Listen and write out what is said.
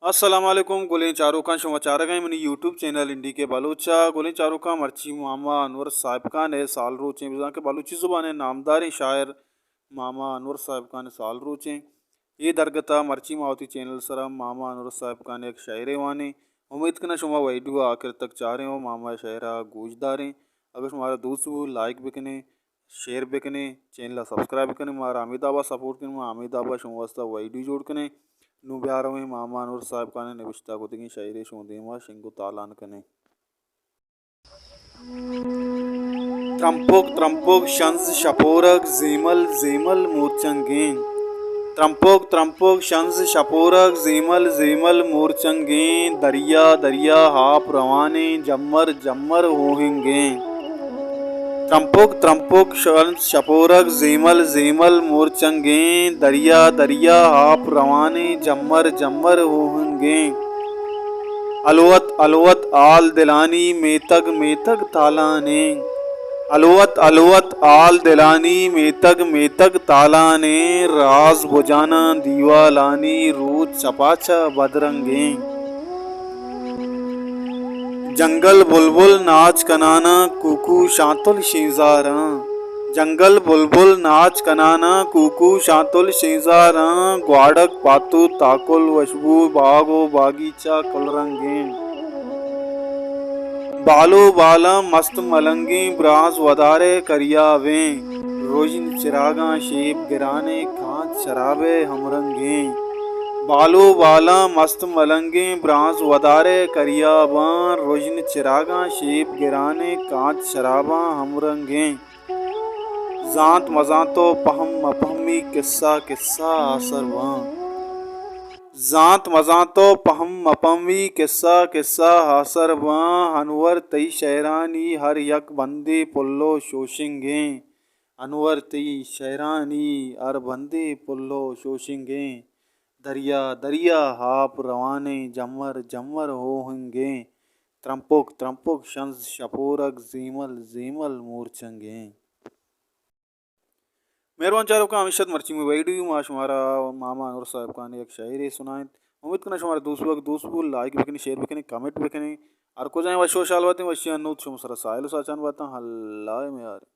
السلام علیکم، گلیں چاروکاں، شما چارگ ءَ منی یوٹیوب چینل این ڈی کے بلوچ ءَ۔ گلیں چاروکاں، مرچی ماما انور صاحب خان ءِ سال روچیں، بزاں کہ بلوچی زبان ءِ نامداریں شاعر ماما انور صاحب خان ءِ سال روچیں۔ اے درگت ءَ مرچی ما وتی چینل سرا ماما انور صاحب خان ءِ یک شاعرے وانیں۔ امیت کناں شما ویڈیو ءَ آخر تک چاریں ءُ ماما ءِ شاعر ءَ گوش داریں۔ اگر شمارا دوست بو، لائک بکنیں، شیئر بکنیں، چینل ءَ سبسکرائب بکنیں، مارا ہمے دابا سپورٹ کنیں، ما ہمے دابا شما واسطہ ویڈیو جوڑ کنیں۔ نوں بیا رویں ماما انور صاحب خان ءِ نبشتہ کتگیں شاعرے شما دیما شنگ ءُ تالان کنیں۔ ترمپوک ترمپوک شنز شپورگ زیمل زیمل مورچنگیں۔ ترمپوک ترمپوک شنز شپورگ زیمل زیمل مورچنگیں۔ دریا دریا آپ روانیں، جمر جمر ہوہنگیں۔ ترمپوک ترمپوک شنز شپورگ زیمل زیمل مورچنگیں۔ دریا دریا آپ روانیں، جمر جمر ہوہنگیں۔ الوت الوت آل دلانی میتگ میتگ تالانیں۔ الوت الوت آل دلانی میتگ میتگ تالانیں۔ راز بجاناں دیوالانی روچ چپاچہ بدرنگیں۔ جنگل بلبل ناچ کناناں، کوکو شانتل شینزاراں۔ جنگل بلبل ناچ کناناں، کوکو شانتل شینزاراں۔ گواڑک پاتو تاکل وشبو، باغ ءُ باگیچہ کل رنگیں۔ بالو بالاں مست ملنگیں، برانز ودارے کریابیں۔ رژن چراگاں شیپ گرانیں، کانچ شرابے ہمرنگیں۔ بالو بالاں مست ملنگیں، برانز ودارے کریاباں۔ رژن چراگاں شیپ گرانیں، کانچ شراباں ہمرنگیں۔ زانت مزانت ءُ پہم مپہمی، قصہ قصہ آسر باں۔ زانت مزانت ءُ پہم مپہمی، قصہ قصہ آسر باں۔ انور تئی شعرانی ہر یک بندے پل ءُ شوشنگیں۔ انور تئی شعرانی ہر بندے پل ءُ شوشنگیں۔ دریا دریا آپ روانیں، جمر جمر ہوہنگیں۔ ترمپوک ترمپوک شنز شپورگ زیمل زیمل مورچنگیں۔ مہروان چاروکاں، ہمیش ات مرچی مئے ویڈیو، ما شمارا ماما انور صاحب خان ءِ یک شاعرے سنائینت۔ امیت کناں شمارا دوست بوگ دوست بو، لائک بکنیں، شیئر بکنیں، کمنٹ بکنیں۔ ہر کجائیں وش ءُ شال باتیں، وشیاں نود شما سرا ساہیل ءُ ساچان باتاں۔ اللہ ءِ میار۔